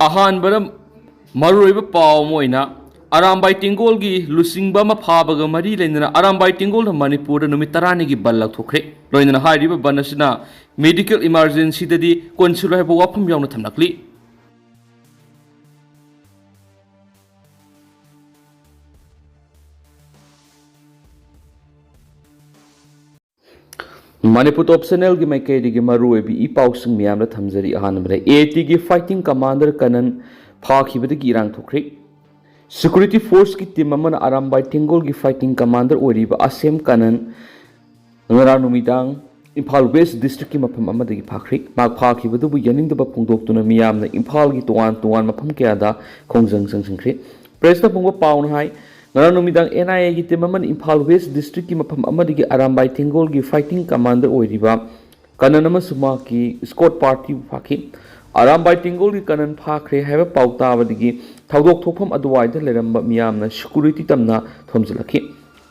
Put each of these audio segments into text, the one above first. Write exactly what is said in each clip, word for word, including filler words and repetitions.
ꯑꯍꯥꯟꯕꯗ ꯃꯔꯨꯑꯣꯏꯕ ꯄꯥꯎ ꯑꯃ ꯑꯣꯏꯅ ꯑꯔꯥꯝꯕꯥꯏ ꯇꯦꯡꯒꯣꯜꯒꯤ ꯂꯨꯆꯤꯡꯕ ꯑꯃ ꯐꯥꯕꯒ ꯃꯔꯤ ꯂꯩꯅꯅ ꯑꯔꯥꯝꯕꯥꯏ ꯇꯦꯡꯒꯣꯜꯗ ꯃꯅꯤꯄꯨꯔꯗ ꯅꯨꯃꯤꯠ ꯇꯔꯥꯅꯤꯒꯤ ꯕꯟ ꯂꯧꯊꯣꯛꯈ꯭ꯔꯦ꯫ ꯂꯣꯏꯅꯅ ꯍꯥꯏꯔꯤꯕ ꯕꯟ ꯑꯁꯤꯅ ꯃꯦꯗꯤꯀꯦꯜ ꯏꯃꯥꯔꯖꯦꯟꯁꯤꯗꯗꯤ ꯀꯣꯟꯁꯤꯜꯂꯣꯏ ꯍꯥꯏꯕ ꯋꯥꯐꯝ ꯌꯥꯎꯅ ꯊꯝꯂꯛꯂꯤ꯫ ꯃꯅꯤꯄꯨꯔ ꯇꯣꯞ ꯆꯦꯅꯦꯜꯒꯤ ꯃꯥꯏꯀꯩꯗꯒꯤ ꯃꯔꯨꯑꯣꯏꯕ ꯏ ꯄꯥꯎꯁꯤꯡ ꯃꯌꯥꯝꯗ ꯊꯝꯖꯔꯤ꯫ ꯑꯍꯥꯟꯕꯗ, ꯑꯦ ꯇꯤꯒꯤ ꯐꯥꯏꯇꯤꯡ ꯀꯃꯥꯟꯗꯔ ꯀꯅꯟ ꯐꯥꯈꯤꯕꯗꯒꯤ ꯏꯔꯥꯡ ꯊꯣꯛꯈ꯭ꯔꯦ꯫ ꯁꯦꯀ꯭ꯌꯨꯔꯤꯇꯤ ꯐꯣꯔꯁꯀꯤ ꯇꯤꯝ ꯑꯃꯅ ꯑꯔꯥꯝꯕꯥꯏ ꯇꯦꯡꯒꯣꯜꯒꯤ ꯐꯥꯏꯇꯤꯡ ꯀꯃꯥꯟꯗꯔ ꯑꯣꯏꯔꯤꯕ ꯑꯁꯦꯝ ꯀꯅꯟ ꯉꯔꯥꯡ ꯅꯨꯃꯤꯗꯥꯡ ꯏꯝꯐꯥꯜ ꯋꯦꯁ ꯗꯤꯁꯇ꯭ꯔꯤꯛꯀꯤ ꯃꯐꯝ ꯑꯃꯗꯒꯤ ꯐꯥꯈ꯭ꯔꯦ꯫ ꯃꯍꯥꯛ ꯐꯥꯈꯤꯕꯗꯨꯕꯨ ꯌꯥꯅꯤꯡꯗꯕ ꯐꯣꯡꯗꯣꯛꯇꯨꯅ ꯃꯤꯌꯥꯝꯅ ꯏꯝꯐꯥꯜꯒꯤ ꯇꯣꯉꯥꯟ ꯇꯣꯉꯥꯟ ꯃꯐꯝ ꯀꯌꯥꯗ ꯈꯣꯡꯖꯪ ꯆꯪꯁꯤꯟꯈ꯭ꯔꯦ꯫ ꯄ꯭ꯔꯦꯁꯇ ꯐꯣꯡꯕ ꯄꯥꯎꯅ ꯍꯥꯏ, ꯉꯔꯥꯡ ꯅꯨꯃꯤꯗꯥꯡ ꯑꯦꯟ ꯑꯥꯏ ꯑꯦꯒꯤ ꯇꯤꯝ ꯑꯃꯅ ꯏꯝꯐꯥꯜ ꯋꯦꯁ ꯗꯤꯁꯇ꯭ꯔꯤꯛꯀꯤ ꯃꯐꯝ ꯑꯃꯗꯒꯤ ꯑꯔꯥꯝꯕꯥꯏ ꯇꯦꯡꯒꯣꯜꯒꯤ ꯐꯥꯏꯇꯤꯡ ꯀꯃꯥꯟꯗꯔ ꯑꯣꯏꯔꯤꯕ ꯀꯅꯟ ꯑꯃꯁꯨꯡ ꯃꯍꯥꯛꯀꯤ ꯁ꯭ꯀꯣꯠ ꯄꯥꯔꯇꯤꯕꯨ ꯐꯥꯈꯤ꯫ ꯑꯔꯥꯝꯕꯥꯏ ꯇꯦꯡꯒꯣꯜꯒꯤ ꯀꯅꯟ ꯐꯥꯈ꯭ꯔꯦ ꯍꯥꯏꯕ ꯄꯥꯎ ꯇꯥꯕꯗꯒꯤ ꯊꯧꯗꯣꯛ ꯊꯣꯛꯐꯝ ꯑꯗꯨꯋꯥꯏꯗ ꯂꯩꯔꯝꯕ ꯃꯤꯌꯥꯝꯅ ꯁꯦꯀ꯭ꯌꯨꯔꯤꯇꯤ ꯇꯝꯅ ꯊꯣꯝꯖꯤꯜꯂꯛꯈꯤ꯫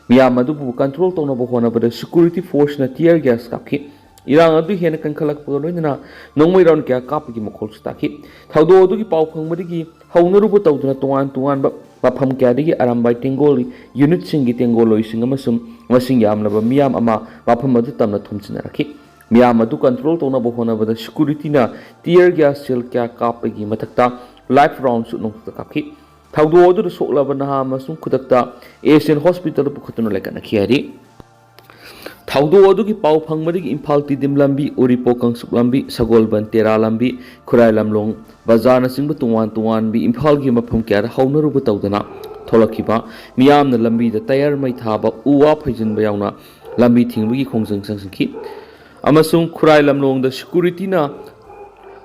ꯃꯤꯌꯥꯝ ꯑꯗꯨꯕꯨ ꯀꯟꯇ꯭ꯔꯣꯜ ꯇꯧꯅꯕ ꯍꯣꯠꯅꯕꯗ ꯁꯦꯀ꯭ꯌꯨꯔꯤꯇꯤ ꯐꯣꯔꯁꯅ ꯇꯤꯌꯔ ꯒ꯭ꯌꯥꯁ ꯀꯥꯞꯈꯤ꯫ ꯏꯔꯥꯡ ꯑꯗꯨ ꯍꯦꯟꯅ ꯀꯟꯈꯠꯂꯛꯄꯒ ꯂꯣꯏꯅꯅ ꯅꯣꯡꯃꯩ ꯔꯥꯎꯟ ꯀꯌꯥ ꯀꯥꯞꯄꯒꯤ ꯃꯈꯣꯜꯁꯨ ꯇꯥꯈꯤ꯫ ꯊꯧꯗꯣꯛ ꯑꯗꯨꯒꯤ ꯄꯥꯎ ꯐꯪꯕꯗꯒꯤ ꯍꯧꯅꯔꯨꯕ ꯇꯧꯗꯨꯅ ꯇꯣꯉꯥꯟ ꯇꯣꯉꯥꯟꯕ ꯃꯐꯝ ꯀꯌꯥꯗꯒꯤ ꯑꯔꯥꯝꯕꯥꯏ ꯇꯦꯡꯒꯣꯜ ꯌꯨꯅꯤꯠꯁꯤꯡꯒꯤ ꯇꯦꯡꯒꯣꯜꯂꯣꯏꯁꯤꯡ ꯑꯃꯁꯨꯡ ꯃꯁꯤꯡ ꯌꯥꯝꯂꯕ ꯃꯤꯌꯥꯝ ꯑꯃ ꯃꯐꯝ ꯑꯗꯨ ꯇꯝꯅ ꯊꯣꯝꯖꯤꯟꯅꯔꯛꯈꯤ꯫ ꯃꯤꯌꯥꯝ ꯑꯗꯨ ꯀꯟꯇ꯭ꯔꯣꯜ ꯇꯧꯅꯕ ꯍꯣꯠꯅꯕꯗ ꯁꯦꯀ꯭ꯌꯨꯔꯤꯇꯤꯅ ꯇꯤꯌꯔ ꯒ꯭ꯌꯥꯁ ꯁꯦꯜ ꯀꯌꯥ ꯀꯥꯞꯄꯒꯤ ꯃꯊꯛꯇ ꯂꯥꯏꯐ ꯔꯥꯎꯟꯁꯨ ꯅꯣꯡꯊꯛꯇ ꯀꯥꯞꯈꯤ꯫ ꯊꯧꯗꯣꯛ ꯑꯗꯨꯗ ꯁꯣꯛꯂꯕ ꯅꯍꯥ ꯑꯃꯁꯨꯡ ꯈꯨꯗꯛꯇ ꯑꯦꯁꯤꯌꯥꯟ ꯍꯣꯁꯄꯤꯇꯥꯜꯗ ꯄꯨꯈꯠꯇꯨꯅ ꯂꯥꯏꯀꯠꯅꯈꯤ ꯍꯥꯏꯔꯤ꯫ ꯊꯧꯗꯣꯛ ꯑꯗꯨꯒꯤ ꯄꯥꯎ ꯐꯪꯕꯗꯒꯤ ꯏꯝꯐꯥꯜ ꯇꯤꯗꯤꯝ ꯂꯝꯕꯤ, ꯎꯔꯤꯄꯣꯛ ꯀꯥꯡꯆꯨꯞ ꯂꯝꯕꯤ, ꯁꯒꯣꯜꯕꯟ ꯇꯦꯔꯥ ꯂꯝꯕꯤ, ꯈꯨꯔꯥꯏ ꯂꯝꯂꯣꯡ ꯕꯖꯥꯔꯅꯆꯤꯡꯕ ꯇꯣꯉꯥꯟ ꯇꯣꯉꯥꯟꯕꯤ ꯏꯝꯐꯥꯜꯒꯤ ꯃꯐꯝ ꯀꯌꯥꯗ ꯍꯧꯅꯔꯨꯕ ꯇꯧꯗꯅ ꯊꯣꯛꯂꯛꯈꯤꯕ ꯃꯤꯌꯥꯝꯅ ꯂꯝꯕꯤꯗ ꯇꯌꯥꯔ ꯃꯩ ꯊꯥꯕ, ꯎ ꯋꯥ ꯐꯩꯖꯤꯟꯕ ꯌꯥꯎꯅ ꯂꯝꯕꯤ ꯊꯤꯡꯕꯒꯤ ꯈꯣꯡꯖꯪ ꯆꯪꯁꯤꯟꯈꯤ꯫ ꯑꯃꯁꯨꯡ ꯈꯨꯔꯥꯏ ꯂꯝꯂꯣꯡꯗ ꯁꯦꯀ꯭ꯌꯨꯔꯤꯇꯤꯅ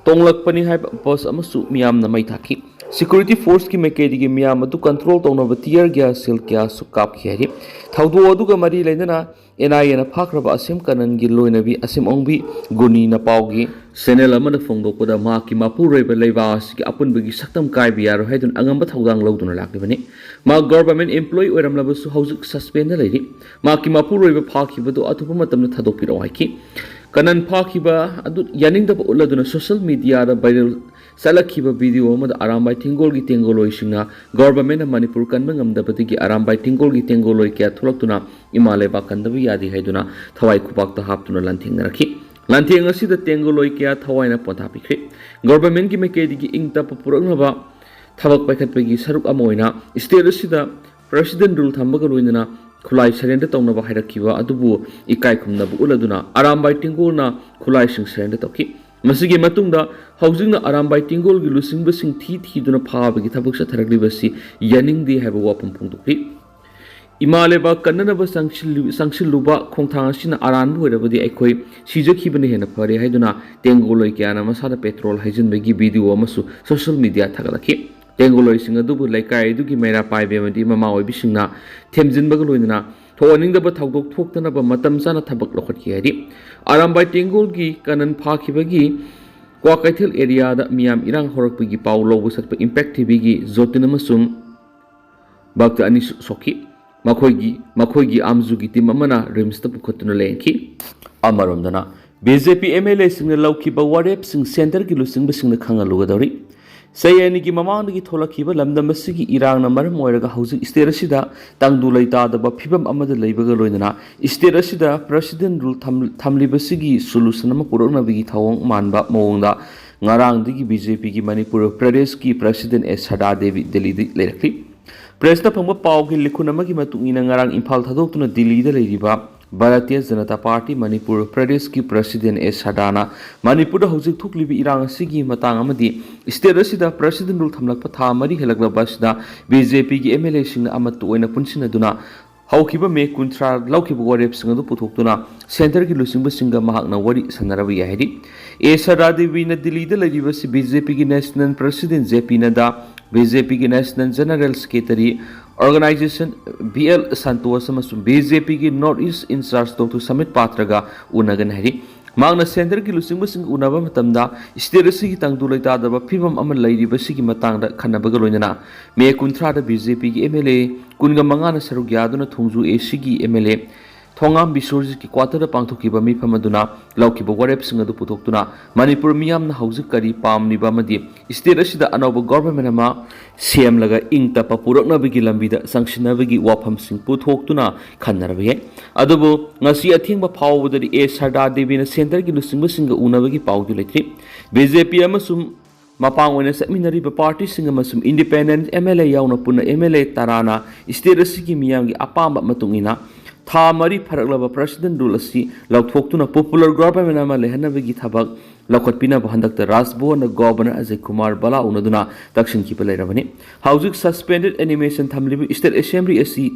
ꯇꯣꯡꯂꯛꯄꯅꯤ ꯍꯥꯏꯕ ꯕꯁ ꯑꯃꯁꯨ ꯃꯤꯌꯥꯝꯅ ꯃꯩ ꯊꯥꯈꯤ꯫ ꯁꯦꯀ꯭ꯌꯨꯔꯤꯇꯤ ꯐꯣꯔꯁꯀꯤ ꯃꯥꯏꯀꯩꯗꯒꯤ ꯃꯤꯌꯥꯝ ꯑꯗꯨ ꯀꯟꯇ꯭ꯔꯣꯜ ꯇꯧꯅꯕ ꯇꯤꯌꯔ ꯒ꯭ꯌꯥꯁ ꯁꯦꯜ ꯀꯌꯥꯁꯨ ꯀꯥꯞꯈꯤ ꯍꯥꯏꯔꯤ꯫ ꯊꯧꯗꯣꯛ ꯑꯗꯨꯒ ꯃꯔꯤ ꯂꯩꯅꯅ ꯑꯦꯟ ꯑꯥꯏ ꯑꯦꯅ ꯐꯥꯈ꯭ꯔꯕ ꯑꯁꯦꯝ ꯀꯅꯟꯒꯤ ꯂꯣꯏꯅꯕꯤ ꯑꯁꯦꯝ ꯑꯣꯡꯕꯤ ꯒꯨꯅꯤꯅ ꯄꯥꯎꯒꯤ ꯆꯦꯅꯦꯜ ꯑꯃꯗ ꯐꯣꯡꯗꯣꯛꯄꯗ, ꯃꯍꯥꯛꯀꯤ ꯃꯄꯨꯔꯣꯏꯕ ꯂꯩꯕꯥꯛ ꯑꯁꯤꯒꯤ ꯑꯄꯨꯟꯕꯒꯤ ꯁꯛꯇꯝ ꯀꯥꯏꯕ ꯌꯥꯔꯣꯏ ꯍꯥꯏꯗꯨꯅ ꯑꯉꯝꯕ ꯊꯧꯗꯥꯡ ꯂꯧꯗꯨꯅ ꯂꯥꯛꯂꯤꯕꯅꯤ꯫ ꯃꯍꯥꯛ ꯒꯣꯚꯔꯟꯃꯦꯟꯠ ꯑꯦꯝꯄ꯭ꯂꯣꯌꯤ ꯑꯣꯏꯔꯝꯂꯕꯁꯨ ꯍꯧꯖꯤꯛ ꯁꯁꯄꯦꯟꯗ ꯂꯩꯔꯤ꯫ ꯃꯍꯥꯛꯀꯤ ꯃꯄꯨꯔꯣꯏꯕ ꯐꯥꯈꯤꯕꯗꯨ ꯑꯊꯨꯕ ꯃꯇꯝꯗ ꯊꯥꯗꯣꯛꯄꯤꯔꯛꯑꯣ ꯍꯥꯏꯈꯤ꯫ ꯀꯅꯟ ꯐꯥꯈꯤꯕ ꯑꯗꯨ ꯌꯥꯅꯤꯡꯗꯕ ꯎꯠꯂꯗꯨꯅ ꯁꯣꯁꯤꯌꯦꯜ ꯃꯤꯗꯤꯌꯥꯗ ꯚꯥꯏꯔꯦꯜ ꯆꯠꯂꯛꯈꯤꯕ ꯚꯤꯗꯤꯑꯣ ꯑꯃꯗ ꯑꯔꯥꯝꯕꯥꯏ ꯇꯦꯡꯒꯣꯜꯒꯤ ꯇꯦꯡꯒꯣꯜꯂꯣꯏꯁꯤꯡꯅ ꯒꯣꯚꯔꯟꯃꯦꯟꯠꯅ ꯃꯅꯤꯄꯨꯔ ꯀꯟꯕ ꯉꯝꯗꯕꯗꯒꯤ ꯑꯔꯥꯝꯕꯥꯏ ꯇꯦꯡꯒꯣꯜꯒꯤ ꯇꯦꯡꯒꯣꯜꯂꯣꯏ ꯀꯌꯥ ꯊꯣꯛꯂꯛꯇꯨꯅ ꯏꯃꯥ ꯂꯩꯕꯥꯛ ꯀꯟꯗꯕ ꯌꯥꯗꯦ ꯍꯥꯏꯗꯨꯅ ꯊꯋꯥꯏ ꯈꯨꯕꯥꯛꯇ ꯍꯥꯞꯇꯨꯅ ꯂꯥꯟꯊꯦꯡꯅꯔꯛꯈꯤ꯫ ꯂꯥꯟꯊꯦꯡ ꯑꯁꯤꯗ ꯇꯦꯡꯒꯣꯜꯂꯣꯏ ꯀꯌꯥ ꯊꯋꯥꯏꯅ ꯄꯣꯟꯊꯥ ꯄꯤꯈ꯭ꯔꯦ꯫ ꯒꯣꯚꯔꯟꯃꯦꯟꯠꯀꯤ ꯃꯥꯏꯀꯩꯗꯒꯤ ꯏꯪ ꯇꯞꯄ ꯄꯨꯔꯛꯅꯕ ꯊꯕꯛ ꯄꯥꯏꯈꯠꯄꯒꯤ ꯁꯔꯨꯛ ꯑꯃ ꯑꯣꯏꯅ ꯁ꯭ꯇꯦꯠ ꯑꯁꯤꯗ ꯄ꯭ꯔꯦꯁꯤꯗꯦꯟꯠ ꯔꯨꯜ ꯊꯝꯕꯒ ꯂꯣꯏꯅꯅ ꯈꯨꯠꯂꯥꯏ ꯁꯔꯦꯟꯗꯔ ꯇꯧꯅꯕ ꯍꯥꯏꯔꯛꯈꯤꯕ ꯑꯗꯨꯕꯨ ꯏꯀꯥꯏ ꯈꯨꯝꯅꯕ ꯎꯠꯂꯗꯨꯅ ꯑꯔꯥꯝꯕꯥꯏ ꯇꯦꯡꯒꯣꯜꯅ ꯈꯨꯠꯂꯥꯏꯁꯤꯡ ꯁꯔꯦꯟꯗꯔ ꯇꯧꯈꯤ꯫ ꯃꯁꯤꯒꯤ ꯃꯇꯨꯡꯗ ꯍꯧꯖꯤꯛꯅ ꯑꯔꯥꯝꯕꯥꯏ ꯇꯦꯡꯒꯣꯜꯒꯤ ꯂꯨꯆꯤꯡꯕꯁꯤꯡ ꯊꯤ ꯊꯤꯗꯨꯅ ꯐꯥꯕꯒꯤ ꯊꯕꯛ ꯆꯠꯊꯔꯛꯂꯤꯕꯁꯤ ꯌꯥꯅꯤꯡꯗꯦ ꯍꯥꯏꯕ ꯋꯥꯐꯝ ꯐꯣꯡꯗꯣꯛꯈꯤ꯫ ꯏꯃꯥ ꯂꯩꯕꯥꯛ ꯀꯟꯅꯅꯕ ꯆꯪꯁꯤꯜꯂꯨ-, ꯆꯪꯁꯤꯜꯂꯨꯕ ꯈꯣꯡꯊꯥꯡ ꯑꯁꯤꯅ ꯑꯔꯥꯟꯕ ꯑꯣꯏꯔꯕꯗꯤ ꯑꯩꯈꯣꯏ ꯁꯤꯖꯈꯤꯕꯅ ꯍꯦꯟꯅ ꯐꯔꯦ ꯍꯥꯏꯗꯨꯅ ꯇꯦꯡꯒꯣꯜꯂꯣꯏ ꯀꯌꯥꯅ ꯃꯁꯥꯗ ꯄꯦꯇ꯭ꯔꯣꯜ ꯍꯩꯖꯤꯟꯕꯒꯤ ꯚꯤꯗꯤꯑꯣ ꯑꯃꯁꯨ ꯁꯣꯁꯤꯌꯦꯜ ꯃꯤꯗꯤꯌꯥ ꯊꯥꯒꯠꯂꯛꯈꯤ꯫ ꯇꯦꯡꯒꯣꯜꯂꯣꯏꯁꯤꯡ ꯑꯗꯨꯕꯨ ꯂꯩꯀꯥꯏ ꯑꯗꯨꯒꯤ ꯃꯩꯔꯥ ꯄꯥꯏꯕꯤ ꯑꯃꯗꯤ ꯃꯃꯥ ꯑꯣꯏꯕꯤꯁꯤꯡꯅ ꯊꯦꯝꯖꯤꯟꯕꯒ ꯂꯣꯏꯅꯅ ꯊꯣꯛꯍꯟꯅꯤꯡꯗꯕ ꯊꯧꯗꯣꯛ ꯊꯣꯛꯇꯅꯕ ꯃꯇꯝ ꯆꯥꯅ ꯊꯕꯛ ꯂꯧꯈꯠꯈꯤ ꯍꯥꯏꯔꯤ꯫ ꯑꯔꯥꯝꯕꯥꯏ ꯇꯦꯡꯒꯣꯜꯒꯤ ꯀꯅꯟ ꯐꯥꯈꯤꯕꯒꯤ ꯀ꯭ꯋꯥꯀꯩꯊꯦꯜ ꯑꯦꯔꯤꯌꯥꯗ ꯃꯤꯌꯥꯝ ꯏꯔꯥꯡ ꯍꯧꯔꯛꯄꯒꯤ ꯄꯥꯎ ꯂꯧꯕ ꯆꯠꯄ ꯏꯝꯄꯦꯛ ꯇꯤꯚꯤꯒꯤ ꯖꯣꯇꯤꯟ ꯑꯃꯁꯨꯡ ꯚꯛꯇ ꯑꯅꯤ ꯁꯣꯛꯈꯤ꯫ ꯃꯈꯣꯏꯒꯤ, ꯃꯈꯣꯏꯒꯤ ꯑꯥꯝꯖꯨꯒꯤ ꯇꯤꯝ ꯑꯃꯅ ꯔꯤꯝꯁꯇ ꯄꯨꯈꯠꯇꯨꯅ ꯂꯥꯌꯦꯡꯈꯤ꯫ ꯑꯃꯔꯣꯝꯗꯅ, B J P M L ꯑꯦꯁꯤꯡꯅ ꯂꯧꯈꯤꯕ ꯋꯥꯔꯦꯞꯁꯤꯡ ꯁꯦꯟꯇꯔꯒꯤ ꯂꯨꯆꯤꯡꯕꯁꯤꯡꯅ ꯈꯪꯍꯜꯂꯨꯒꯗꯧꯔꯤ꯫ ꯆꯍꯤ ꯑꯅꯤꯒꯤ ꯃꯃꯥꯡꯗꯒꯤ ꯊꯣꯛꯂꯛꯈꯤꯕ ꯂꯝꯗꯝ ꯑꯁꯤꯒꯤ ꯏꯔꯥꯡꯅ ꯃꯔꯝ ꯑꯣꯏꯔꯒ ꯍꯧꯖꯤꯛ ꯁ꯭ꯇꯦꯠ ꯑꯁꯤꯗ ꯇꯪꯗꯨ ꯂꯩꯇꯥꯗꯕ ꯐꯤꯕꯝ ꯑꯃꯗ ꯂꯩꯕꯒ ꯂꯣꯏꯅꯅ ꯁ꯭ꯇꯦꯠ ꯑꯁꯤꯗ ꯄ꯭ꯔꯦꯁꯤꯗꯦꯟꯠ ꯔꯨꯜ ꯊꯝ-, ꯊꯝꯂꯤꯕꯁꯤꯒꯤ ꯁꯣꯂꯨꯁꯟ ꯑꯃ ꯄꯨꯔꯛꯅꯕꯒꯤ ꯊꯧꯑꯣꯡ ꯃꯥꯟꯕ ꯃꯑꯣꯡꯗ ꯉꯔꯥꯡꯗꯒꯤ ꯕꯤ ꯖꯦ ꯄꯤꯒꯤ ꯃꯅꯤꯄꯨꯔ ꯄ꯭ꯔꯗꯦꯁꯀꯤ ꯄ꯭ꯔꯦꯁꯤꯗꯦꯟꯠ ꯑꯦꯁ ꯁꯗꯥ ꯗꯦꯕꯤ ꯗꯤꯜꯂꯤꯗ ꯂꯩꯔꯛꯂꯤ꯫ ꯄ꯭ꯔꯦꯁꯇ ꯐꯪꯕ ꯄꯥꯎꯒꯤ ꯂꯤꯈꯨꯟ ꯑꯃꯒꯤ ꯃꯇꯨꯡ ꯏꯟꯅ ꯉꯔꯥꯡ ꯏꯝꯐꯥꯜ ꯊꯥꯗꯣꯛꯇꯨꯅ ꯗꯤꯜꯂꯤꯗ ꯂꯩꯔꯤꯕ ꯚꯥꯔꯇꯤꯌ ꯖꯅꯇꯥ ꯄꯥꯔꯇꯤ ꯃꯅꯤꯄꯨꯔ ꯄ꯭ꯔꯗꯦꯁꯀꯤ ꯄ꯭ꯔꯦꯁꯤꯗꯦꯟꯠ ꯑꯦꯁ ꯁꯗꯥꯅ ꯃꯅꯤꯄꯨꯔꯗ ꯍꯧꯖꯤꯛ ꯊꯣꯛꯂꯤꯕ ꯏꯔꯥꯡ ꯑꯁꯤꯒꯤ ꯃꯇꯥꯡ ꯑꯃꯗꯤ ꯁ꯭ꯇꯦꯠ ꯑꯁꯤꯗ ꯄ꯭ꯔꯦꯁꯤꯗꯦꯟꯠ ꯔꯨꯜ ꯊꯝꯂꯛꯄ ꯊꯥ ꯃꯔꯤ ꯍꯦꯜꯂꯛꯂꯕ ꯑꯁꯤꯗ ꯕꯤ ꯖꯦ ꯄꯤꯒꯤ ꯑꯦꯝ ꯑꯦꯜ ꯑꯦꯁꯤꯡꯅ ꯑꯃꯠꯇ ꯑꯣꯏꯅ ꯄꯨꯟꯁꯤꯟꯅꯗꯨꯅ ꯍꯧꯈꯤꯕ ꯃꯦ ꯀꯨꯟꯊ꯭ꯔꯥ ꯂꯧꯈꯤꯕ ꯋꯥꯔꯦꯞꯁꯤꯡ ꯑꯗꯨ ꯄꯨꯊꯣꯛꯇꯨꯅ ꯁꯦꯟꯇꯔꯒꯤ ꯂꯨꯆꯤꯡꯕꯁꯤꯡꯒ ꯃꯍꯥꯛꯅ ꯋꯥꯔꯤ ꯁꯥꯟꯅꯔꯕ ꯌꯥꯏ ꯍꯥꯏꯔꯤ꯫ ꯑꯦ ꯁꯗꯥ ꯗꯦꯕꯤꯅ ꯗꯤꯜꯂꯤꯗ ꯂꯩꯔꯤꯕꯁꯤ ꯕꯤ ꯖꯦ ꯄꯤꯒꯤ national president J P Nadda, B J ꯄꯤꯒꯤ national general secretary organisation B L Santosh ꯑꯃꯁꯨꯡ ꯕꯤ ꯖꯦ ꯄꯤꯒꯤ north east in charge doctor Sambit ꯄꯥꯇ꯭ꯔꯒ ꯎꯅꯒꯅꯤ ꯍꯥꯏꯔꯤ꯫ ꯃꯍꯥꯛꯅ ꯁꯦꯟꯇꯔꯒꯤ ꯂꯨꯆꯤꯡꯕꯁꯤꯡ ꯎꯅꯕ ꯃꯇꯝꯗ ꯁ꯭ꯇꯦꯠ ꯑꯁꯤꯒꯤ ꯇꯪꯗꯨ ꯂꯩꯇꯥꯗꯕ ꯐꯤꯕꯝ ꯑꯃ ꯂꯩꯔꯤꯕꯁꯤꯒꯤ ꯃꯇꯥꯡꯗ ꯈꯟꯅꯕꯒ ꯂꯣꯏꯅꯅ ꯃꯦ ꯀꯨꯟꯊ꯭ꯔꯥꯗ ꯕꯤ ꯖꯦ ꯄꯤꯒꯤ ꯑꯦꯝ ꯑꯦꯜ ꯑꯦ ꯀꯨꯟꯒ ꯃꯉꯥꯅ ꯁꯔꯨꯛ ꯌꯥꯗꯨꯅ ꯊꯣꯡꯖꯨ ꯑꯦ ꯁꯤꯒꯤ ꯑꯦꯝ ꯑꯦꯜ ꯑꯦ ꯊꯣꯉꯥꯝ ꯕꯤꯁ꯭ꯋꯔꯖꯤꯠꯀꯤ ꯀ꯭ꯋꯥꯇꯔꯗ ꯄꯥꯡꯊꯣꯛꯈꯤꯕ ꯃꯤꯐꯝ ꯑꯗꯨꯅ ꯂꯧꯈꯤꯕ ꯋꯥꯔꯦꯞꯁꯤꯡ ꯑꯗꯨ ꯄꯨꯊꯣꯛꯇꯨꯅ ꯃꯅꯤꯄꯨꯔ ꯃꯤꯌꯥꯝꯅ ꯍꯧꯖꯤꯛ ꯀꯔꯤ ꯄꯥꯝꯂꯤꯕ ꯑꯃꯗꯤ ꯁ꯭ꯇꯦꯠ ꯑꯁꯤꯗ ꯑꯅꯧꯕ ꯒꯣꯚꯔꯟꯃꯦꯟꯠ ꯑꯃ ꯁꯦꯝꯂꯒ ꯏꯪ ꯇꯞꯄ ꯄꯨꯔꯛꯅꯕꯒꯤ ꯂꯝꯕꯤꯗ ꯆꯪꯁꯤꯟꯅꯕꯒꯤ ꯋꯥꯐꯝꯁꯤꯡ ꯄꯨꯊꯣꯛꯇꯨꯅ ꯈꯟꯅꯔꯕ ꯌꯥꯏ꯫ ꯑꯗꯨꯕꯨ ꯉꯁꯤ ꯑꯊꯦꯡꯕ ꯐꯥꯎꯕꯗꯗꯤ ꯑꯦ ꯁꯔꯗꯥ ꯗꯦꯕꯤꯅ ꯁꯦꯟꯇꯔꯒꯤ ꯂꯨꯆꯤꯡꯕꯁꯤꯡꯒ ꯎꯅꯕꯒꯤ ꯄꯥꯎꯗꯤ ꯂꯩꯇ꯭ꯔꯤ꯫ ꯕꯤ ꯖꯦ ꯄꯤ ꯑꯃꯁꯨꯡ ꯃꯄꯥꯡ ꯑꯣꯏꯅ ꯆꯠꯃꯤꯟꯅꯔꯤꯕ ꯄꯥꯔꯇꯤꯁꯤꯡ ꯑꯃꯁꯨꯡ ꯏꯟꯗꯤꯄꯦꯟꯗꯦꯟꯠ ꯑꯦꯝ ꯑꯦꯜ ꯑꯦ ꯌꯥꯎꯅ ꯄꯨꯟꯅ ꯑꯦꯝ ꯑꯦꯜ ꯑꯦ ꯇꯔꯥꯅ ꯁ꯭ꯇꯦꯠ ꯑꯁꯤꯒꯤ ꯃꯤꯌꯥꯝꯒꯤ ꯑꯄꯥꯝꯕ ꯃꯇꯨꯡ ꯏꯟꯅ ꯊꯥ ꯃꯔꯤ ꯐꯥꯔꯛꯂꯕ ꯄ꯭ꯔꯦꯁꯤꯗꯦꯟꯠ ꯔꯨꯜ ꯑꯁꯤ ꯂꯧꯊꯣꯛꯇꯨꯅ ꯄꯣꯄꯨꯂꯔ ꯒꯣꯚꯔꯟꯃꯦꯟꯠ ꯑꯃ ꯂꯩꯍꯟꯅꯕꯒꯤ ꯊꯕꯛ ꯂꯧꯈꯠꯄꯤꯅꯕ ꯍꯟꯗꯛꯇ ꯔꯥꯖꯚꯋꯟꯗ ꯒꯣꯚꯔꯅꯔ ꯑꯖꯌ ꯀꯨꯃꯥꯔ ꯚꯜꯂꯥ ꯎꯅꯗꯨꯅ ꯇꯛꯁꯤꯟꯈꯤꯕ ꯂꯩꯔꯕꯅꯤ꯫ ꯍꯧꯖꯤꯛ ꯁꯁꯄꯦꯟꯗꯦꯗ ꯑꯦꯅꯤꯃꯦꯁꯟ ꯊꯝꯂꯤꯕ ꯁ꯭ꯇꯦꯠ ꯑꯦꯁꯦꯝꯕ꯭ꯂꯤ ꯑꯁꯤ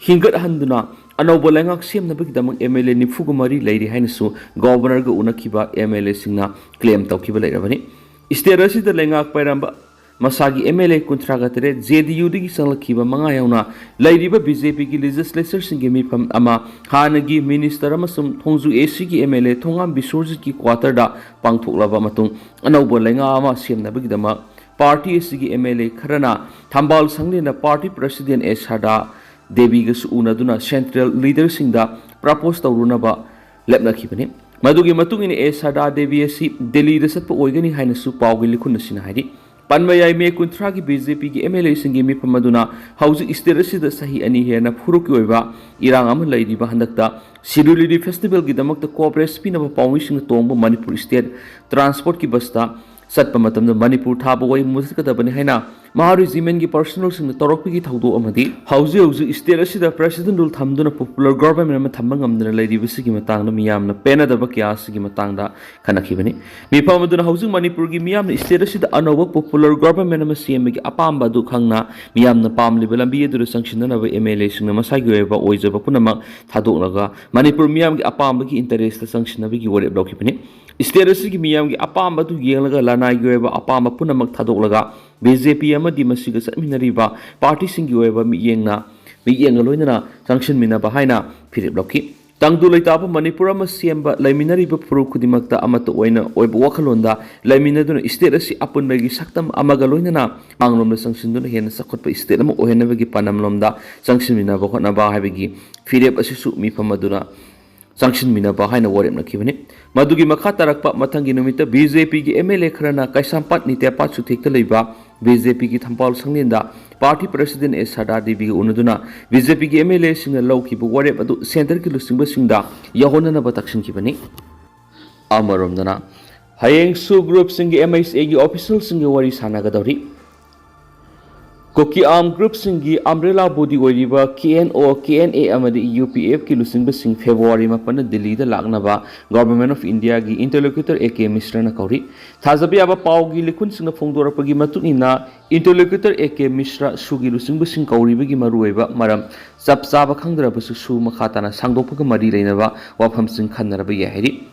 ꯍꯤꯡꯒꯠꯍꯟꯗꯨꯅ ꯑꯅꯧꯕ ꯂꯩꯉꯥꯛ ꯁꯦꯝꯅꯕꯒꯤꯗꯃꯛ ꯑꯦꯝ ꯑꯦꯜ ꯑꯦ ꯅꯤꯐꯨꯒ ꯃꯔꯤ ꯂꯩꯔꯤ ꯍꯥꯏꯅꯁꯨ ꯒꯣꯚꯔꯅꯔꯒ ꯎꯅꯈꯤꯕ ꯑꯦꯝ ꯑꯦꯜ ꯑꯦꯁꯤꯡꯅ ꯀ꯭ꯂꯦꯝ ꯇꯧꯈꯤꯕ ꯂꯩꯔꯕꯅꯤ꯫ ꯁ꯭ꯇꯦꯠ ꯑꯁꯤꯗ ꯂꯩꯉꯥꯛ ꯄꯥꯏꯔꯝꯕ ꯃꯁꯥꯒꯤ ꯑꯦꯝ ꯑꯦꯜ ꯑꯦ ꯀꯨꯟꯊ꯭ꯔꯥꯒ ꯇꯔꯦꯠ, ꯖꯦ ꯗꯤ ꯌꯨꯗꯒꯤ ꯆꯪꯂꯛꯈꯤꯕ ꯃꯉꯥ ꯌꯥꯎꯅ ꯂꯩꯔꯤꯕ ꯕꯤ ꯖꯦ ꯄꯤꯒꯤ ꯂꯦꯖꯤꯁꯂꯦꯆꯔꯁꯤꯡꯒꯤ ꯃꯤꯐꯝ ꯑꯃ ꯍꯥꯟꯅꯒꯤ ꯃꯤꯅꯤꯁꯇꯔ ꯑꯃꯁꯨꯡ ꯊꯣꯡꯖꯨ ꯑꯦ ꯁꯤꯒꯤ ꯑꯦꯝ ꯑꯦꯜ ꯑꯦ ꯊꯣꯉꯥꯝ ꯕꯤꯁ꯭ꯋꯔꯖꯤꯠꯀꯤ ꯀ꯭ꯋꯥꯇꯔꯗ ꯄꯥꯡꯊꯣꯛꯂꯕ ꯃꯇꯨꯡ ꯑꯅꯧꯕ ꯂꯩꯉꯥꯛ ꯑꯃ ꯁꯦꯝꯅꯕꯒꯤꯗꯃꯛ ꯄꯥꯔꯇꯤ ꯑꯁꯤꯒꯤ ꯑꯦꯝ ꯑꯦꯜ ꯑꯦ ꯈꯔꯅ ꯊꯝꯕꯥꯜ ꯁꯪꯂꯦꯟꯗ ꯄꯥꯔꯇꯤ ꯄ꯭ꯔꯦꯁꯤꯗꯦꯟꯠ ꯑꯦ ꯁꯔꯗꯥ ꯗꯦꯕꯤꯒꯁꯨ ꯎꯅꯗꯨꯅ ꯁꯦꯟꯇ꯭ꯔꯦꯜ ꯂꯤꯗꯔꯁꯤꯡꯗ ꯄ꯭ꯔꯄꯣꯖ ꯇꯧꯔꯨꯅꯕ ꯂꯦꯞꯅꯈꯤꯕꯅꯤ꯫ ꯃꯗꯨꯒꯤ ꯃꯇꯨꯡ ꯏꯟꯅ ꯑꯦ ꯁꯔꯗꯥ ꯗꯦꯕꯤ ꯑꯁꯤ ꯗꯦꯜꯂꯤꯗ ꯆꯠꯄ ꯑꯣꯏꯒꯅꯤ ꯍꯥꯏꯅꯁꯨ ꯄꯥꯎꯒꯤ ꯂꯤꯈꯨꯟ ꯑꯁꯤꯅ ꯍꯥꯏꯔꯤ꯫ ꯄꯟꯕ ꯌꯥꯏ, ꯃꯦ ꯀꯨꯟꯊ꯭ꯔꯥꯒꯤ ꯕꯤ ꯖꯦ ꯄꯤꯒꯤ ꯑꯦꯝ ꯑꯦꯜ ꯑꯦꯁꯤꯡꯒꯤ ꯃꯤꯐꯝ ꯑꯗꯨꯅ ꯍꯧꯖꯤꯛ ꯁ꯭ꯇꯦꯠ ꯑꯁꯤꯗ ꯆꯍꯤ ꯑꯅꯤ ꯍꯦꯟꯅ ꯐꯨꯔꯨꯞꯀꯤ ꯑꯣꯏꯕ ꯏꯔꯥꯡ ꯑꯃ ꯂꯩꯔꯤꯕ ꯍꯟꯗꯛꯇ ꯁꯤꯔꯨꯂꯤꯂꯤ ꯐꯦꯁꯇꯤꯚꯦꯜꯒꯤꯗꯃꯛꯇ ꯀꯣꯞ ꯔꯦꯁ ꯄꯤꯅꯕ ꯄꯥꯎꯃꯤꯁꯤꯡꯅ ꯇꯣꯡꯕ ꯃꯅꯤꯄꯨꯔ ꯁ꯭ꯇꯦꯠ ꯇ꯭ꯔꯥꯟꯁꯄꯣꯔꯠꯀꯤ ꯕꯁꯇ ꯆꯠꯄ ꯃꯇꯝꯗ ꯃꯅꯤꯄꯨꯔ ꯊꯥꯕ ꯋꯥꯍꯩ ꯃꯨꯊꯠꯀꯗꯕꯅꯤ ꯍꯥꯏꯅ ꯃꯍꯥ ꯔꯦꯖꯤꯃꯦꯟꯠꯀꯤ ꯄꯔꯁꯅꯦꯜꯁꯤꯡꯅ ꯇꯧꯔꯛꯄꯒꯤ ꯊꯧꯗꯣꯛ ꯑꯃꯗꯤ ꯍꯧꯖꯤꯛ ꯍꯧꯖꯤꯛ ꯁ꯭ꯇꯦꯠ ꯑꯁꯤꯗ ꯄ꯭ꯔꯦꯁꯤꯗꯦꯟꯠ ꯔꯨꯜ ꯊꯝꯗꯨꯅ ꯄꯣꯄꯨꯂꯔ ꯒꯣꯚꯔꯟꯃꯦꯟꯠ ꯑꯃ ꯊꯝꯕ ꯉꯝꯗꯅ ꯂꯩꯔꯤꯕꯁꯤꯒꯤ ꯃꯇꯥꯡꯗ ꯃꯤꯌꯥꯝꯅ ꯄꯦꯟꯅꯗꯕ ꯀꯌꯥ ꯑꯁꯤꯒꯤ ꯃꯇꯥꯡꯗ ꯈꯟꯅꯈꯤꯕꯅꯤ꯫ ꯃꯤꯐꯝ ꯑꯗꯨꯅ ꯍꯧꯖꯤꯛ ꯃꯅꯤꯄꯨꯔꯒꯤ ꯃꯤꯌꯥꯝꯅ ꯁ꯭ꯇꯦꯠ ꯑꯁꯤꯗ ꯑꯅꯧꯕ ꯄꯣꯄꯨꯂꯔ ꯒꯣꯚꯔꯟꯃꯦꯟꯠ ꯑꯃ ꯁꯦꯝꯕꯒꯤ ꯑꯄꯥꯝꯕ ꯑꯗꯨ ꯈꯪꯅ ꯃꯤꯌꯥꯝꯅ ꯄꯥꯝꯂꯤꯕ ꯂꯝꯕꯤ ꯑꯗꯨꯗ ꯆꯪꯁꯤꯟꯅꯅꯕ ꯑꯦꯝ ꯑꯦꯜ ꯑꯦꯁꯤꯡꯅ ꯃꯁꯥꯒꯤ ꯑꯣꯏꯕ ꯑꯣꯏꯖꯕ ꯄꯨꯝꯅꯃꯛ ꯊꯥꯗꯣꯛꯂꯒ ꯃꯅꯤꯄꯨꯔ ꯃꯤꯌꯥꯝꯒꯤ ꯑꯄꯥꯝꯕꯒꯤ ꯏꯟꯇꯔꯦꯁꯇ ꯆꯪꯁꯤꯟꯅꯕꯒꯤ ꯋꯥꯔꯦꯞ ꯂꯧꯈꯤꯕꯅꯤ꯫ ꯁ꯭ꯇꯦꯠ ꯑꯁꯤꯒꯤ ꯃꯤꯌꯥꯝꯒꯤ ꯑꯄꯥꯝꯕ ꯑꯗꯨ ꯌꯦꯡꯂꯒ ꯂꯅꯥꯏꯒꯤ ꯑꯣꯏꯕ ꯑꯄꯥꯝꯕ ꯄꯨꯝꯅꯃꯛ ꯊꯥꯗꯣꯛꯂꯒ ꯕꯤ ꯖꯦ ꯄꯤ ꯑꯃꯗꯤ ꯃꯁꯤꯒ ꯆꯠꯃꯤꯟꯅꯔꯤꯕ ꯄꯥꯔꯇꯤꯁꯤꯡꯒꯤ ꯑꯣꯏꯕ ꯃꯤꯠꯌꯦꯡꯅ, ꯃꯤꯠꯌꯦꯡꯒ ꯂꯣꯏꯅꯅ ꯆꯪꯁꯤꯟꯃꯤꯟꯅꯕ ꯍꯥꯏꯅ ꯐꯤꯔꯦꯞ ꯂꯧꯈꯤ꯫ ꯇꯪꯗꯨ ꯂꯩꯇꯥꯕ ꯃꯅꯤꯄꯨꯔ ꯑꯃ ꯁꯦꯝꯕ, ꯂꯩꯃꯤꯟꯅꯔꯤꯕ ꯐꯨꯔꯨꯞ ꯈꯨꯗꯤꯡꯃꯛꯇ ꯑꯃꯠꯇ ꯑꯣꯏꯅ ꯑꯣꯏꯕ ꯋꯥꯈꯜꯂꯣꯟꯗ ꯂꯩꯃꯤꯟꯅꯗꯨꯅ state ꯑꯁꯤ ꯑꯄꯨꯟꯕꯒꯤ ꯁꯛꯇꯝ ꯑꯃꯒ ꯂꯣꯏꯅꯅ ꯃꯥꯡꯂꯣꯝꯗ ꯆꯪꯁꯤꯟꯗꯨꯅ ꯍꯦꯟꯅ ꯆꯥꯎꯈꯠꯄ state ꯑꯃ ꯑꯣꯏꯍꯟꯅꯕꯒꯤ ꯄꯥꯟꯗꯝꯂꯣꯝꯗ ꯆꯪꯁꯤꯟꯃꯤꯟꯅꯕ ꯍꯣꯠꯅꯕ ꯍꯥꯏꯕꯒꯤ ꯐꯤꯔꯦꯞ ꯑꯁꯤꯁꯨ ꯃꯤꯐꯝ ꯑꯗꯨꯅ ꯆꯪꯁꯤꯟꯃꯤꯟꯅꯕ ꯍꯥꯏꯅ ꯋꯥꯔꯦꯞꯅꯈꯤꯕꯅꯤ꯫ ꯃꯗꯨꯒꯤ ꯃꯈꯥ ꯇꯥꯔꯛꯄ ꯃꯊꯪꯒꯤ ꯅꯨꯃꯤꯠꯇ BJPꯒꯤ MLA ꯈꯔꯅ ꯀꯩꯁꯥꯝꯄꯥꯠ ꯅꯤꯇꯦꯄꯥꯠ ꯆꯨꯊꯦꯛꯇ ꯂꯩꯕ BJPꯒꯤ ꯊꯝꯄꯥꯜ ꯁꯪꯂꯦꯟꯗ party president ꯑꯦꯁ ꯁꯔꯗꯥ ꯗꯦꯕꯤꯒ ꯎꯅꯗꯨꯅ BJPꯒꯤ MLAꯁꯤꯡꯅ ꯂꯧꯈꯤꯕ ꯋꯥꯔꯦꯞ ꯑꯗꯨ centreꯒꯤ ꯂꯨꯆꯤꯡꯕꯁꯤꯡꯗ ꯌꯧꯍꯟꯅꯅꯕ ꯇꯛꯁꯤꯟꯈꯤꯕꯅꯤ꯫ ꯑꯃꯔꯣꯝꯗꯅ, ꯍꯌꯦꯡꯁꯨ groupꯁꯤꯡꯒꯤ MHAꯒꯤ officialꯁꯤꯡꯒ ꯋꯥꯔꯤ ꯁꯥꯟꯅꯒꯗꯧꯔꯤ꯫ ꯀꯨꯀꯤ armed groupꯁꯤꯡꯒꯤ umbrella body ꯑꯣꯏꯔꯤꯕ KNO, KNA ꯑꯃꯗꯤ UPFꯀꯤ ꯂꯨꯆꯤꯡꯕꯁꯤꯡ February ꯃꯥꯄꯟꯗ ꯗꯤꯜꯂꯤꯗ ꯂꯥꯛꯅꯕ Government of Indiaꯒꯤ interlocutor A K ꯃꯤꯁ꯭ꯔꯅ ꯀꯧꯔꯤ꯫ ꯊꯥꯖꯕ ꯌꯥꯕ ꯄꯥꯎꯒꯤ ꯂꯤꯈꯨꯟꯁꯤꯡꯅ ꯐꯣꯡꯗꯣꯔꯛꯄꯒꯤ ꯃꯇꯨꯡ ꯏꯟꯅ, interlocutor A K ꯃꯤꯁ꯭ꯔ ꯁꯨꯒꯤ ꯂꯨꯆꯤꯡꯕꯁꯤꯡ ꯀꯧꯔꯤꯕꯒꯤ ꯃꯔꯨꯑꯣꯏꯕ ꯃꯔꯝ ꯆꯞ ꯆꯥꯕ ꯈꯪꯗ꯭ꯔꯕꯁꯨ ꯁꯨ ꯃꯈꯥ ꯇꯥꯅ ꯁꯥꯡꯗꯣꯛꯄꯒ ꯃꯔꯤ ꯂꯩꯅꯕ ꯋꯥꯐꯝꯁꯤꯡ ꯈꯟꯅꯔꯕ ꯌꯥꯏ ꯍꯥꯏꯔꯤ꯫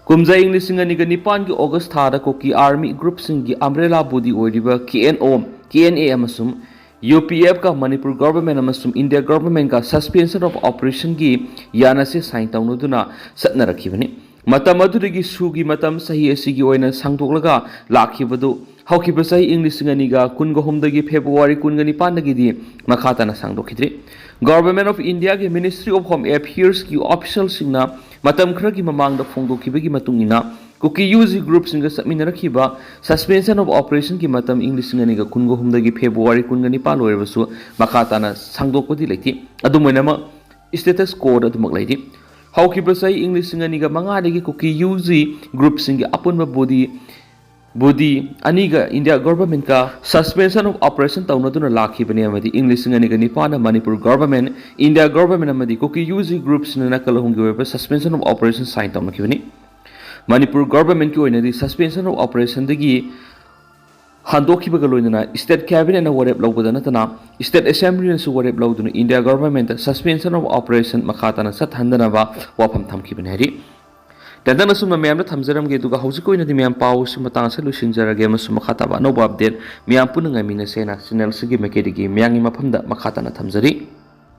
ꯀꯨꯝꯖꯥ ꯏꯪ ꯂꯤꯁꯤꯡ ꯑꯅꯤꯒ ꯅꯤꯄꯥꯟꯒꯤ August ꯊꯥꯗ ꯀꯨꯀꯤ army groupꯁꯤꯡꯒꯤ umbrella body ꯑꯣꯏꯔꯤꯕ KNO, KNA ꯑꯃꯁꯨꯡ UPFꯀ ꯃꯅꯤꯄꯨꯔ government ꯑꯃꯁꯨꯡ India governmentꯀ suspension of operationꯒꯤ ꯌꯥꯅꯁꯦ sign ꯇꯧꯅꯗꯨꯅ ꯆꯠꯅꯔꯛꯈꯤꯕꯅꯤ꯫ ꯃꯇꯝ ꯑꯗꯨꯗꯒꯤ ꯁꯨꯒꯤ ꯃꯇꯝ ꯆꯍꯤ ꯑꯁꯤꯒꯤ ꯑꯣꯏꯅ ꯁꯥꯡꯗꯣꯛꯂꯒ ꯂꯥꯛꯈꯤꯕꯗꯨ ꯍꯧꯈꯤꯕ ꯆꯍꯤ ꯏꯪ ꯂꯤꯁꯤꯡ ꯑꯅꯤꯒ ꯀꯨꯟꯒ ꯍꯨꯝꯗꯒꯤ February ꯀꯨꯟꯒ ꯅꯤꯄꯥꯟꯗꯒꯤꯗꯤ ꯃꯈꯥ ꯇꯥꯅ ꯁꯥꯡꯗꯣꯛꯈꯤꯗ꯭ꯔꯤ꯫ Government of Indiaꯒꯤ Ministry of Home Affairsꯀꯤ officialꯁꯤꯡꯅ ꯃꯇꯝ ꯈꯔꯒꯤ ꯃꯃꯥꯡꯗ ꯐꯣꯡꯗꯣꯛꯈꯤꯕꯒꯤ ꯃꯇꯨꯡ ꯏꯟꯅ, ꯀꯨꯀꯤ UG groupꯁꯤꯡꯒ ꯆꯠꯃꯤꯟꯅꯔꯛꯈꯤꯕ suspension of operationꯒꯤ ꯃꯇꯝ ꯏꯪ ꯂꯤꯁꯤꯡ ꯑꯅꯤꯒ ꯀꯨꯟꯒ ꯍꯨꯝꯗꯒꯤ February ꯀꯨꯟꯒ ꯅꯤꯄꯥꯟ ꯑꯣꯏꯔꯕꯁꯨ ꯃꯈꯥ ꯇꯥꯅ ꯁꯥꯡꯗꯣꯛꯄꯗꯤ ꯂꯩꯇꯦ꯫ ꯑꯗꯨꯝ ꯑꯣꯏꯅꯃꯛ, status quo ꯑꯗꯨꯃꯛ ꯂꯩꯔꯤ꯫ ꯍꯧꯈꯤꯕ ꯆꯍꯤ ꯏꯪ ꯂꯤꯁꯤꯡ ꯑꯅꯤꯒ ꯃꯉꯥꯗꯒꯤ ꯀꯨꯀꯤ UG groupꯁꯤꯡꯒꯤ ꯑꯄꯨꯟꯕ body, body ꯑꯅꯤꯒ India governmentꯀ suspension of operation ꯇꯧꯅꯗꯨꯅ ꯂꯥꯛꯈꯤꯕꯅꯤ ꯑꯃꯗꯤ ꯏꯪ ꯂꯤꯁꯤꯡ ꯑꯅꯤꯒ ꯅꯤꯄꯥꯟꯗ ꯃꯅꯤꯄꯨꯔ government, India government ꯑꯃꯗꯤ ꯀꯨꯀꯤ UG groupꯁꯤꯡꯅ ꯅꯥꯀꯜ ꯑꯍꯨꯝꯒꯤ ꯑꯣꯏꯕ suspension of operation sign ꯇꯧꯅꯈꯤꯕꯅꯤ꯫ Manipur governmentꯀꯤ ꯑꯣꯏꯅꯗꯤ suspension of operationꯗꯒꯤ ꯍꯟꯗꯣꯛꯈꯤꯕꯒ ꯂꯣꯏꯅꯅ state cabinetꯅ ꯋꯥꯔꯦꯞ ꯂꯧꯕꯗ ꯅꯠꯇꯅ state assemblyꯅꯁꯨ ꯋꯥꯔꯦꯞ ꯂꯧꯗꯨꯅ India governmentꯇ suspension of operation ꯃꯈꯥ ꯇꯥꯅ ꯆꯠꯍꯟꯗꯅꯕ ꯋꯥꯐꯝ ꯊꯝꯈꯤꯕꯅꯤ ꯍꯥꯏꯔꯤ꯫ ꯇꯦꯟꯇꯛꯅ ꯁꯨꯝꯅ ꯃꯌꯥꯝꯗ ꯊꯝꯖꯔꯝꯒꯦ, ꯑꯗꯨꯒ ꯍꯧꯖꯤꯛꯀꯤ ꯑꯣꯏꯅꯗꯤ ꯃꯌꯥꯝ ꯄꯥꯎꯁꯤ ꯃꯇꯥꯡ ꯑꯁꯤꯗ ꯂꯣꯏꯁꯤꯟꯖꯔꯒꯦ ꯑꯃꯁꯨꯡ ꯃꯈꯥ ꯇꯥꯕ ꯑꯅꯧꯕ update ꯃꯌꯥꯝ ꯄꯨꯟꯅ ꯉꯥꯏꯃꯤꯟꯅꯁꯦꯅ channel ꯑꯁꯤꯒꯤ ꯃꯥꯏꯀꯩꯗꯒꯤ ꯃꯌꯥꯝꯒꯤ ꯃꯐꯝꯗ ꯃꯈꯥ ꯇꯥꯅ ꯊꯝꯖꯔꯤ꯫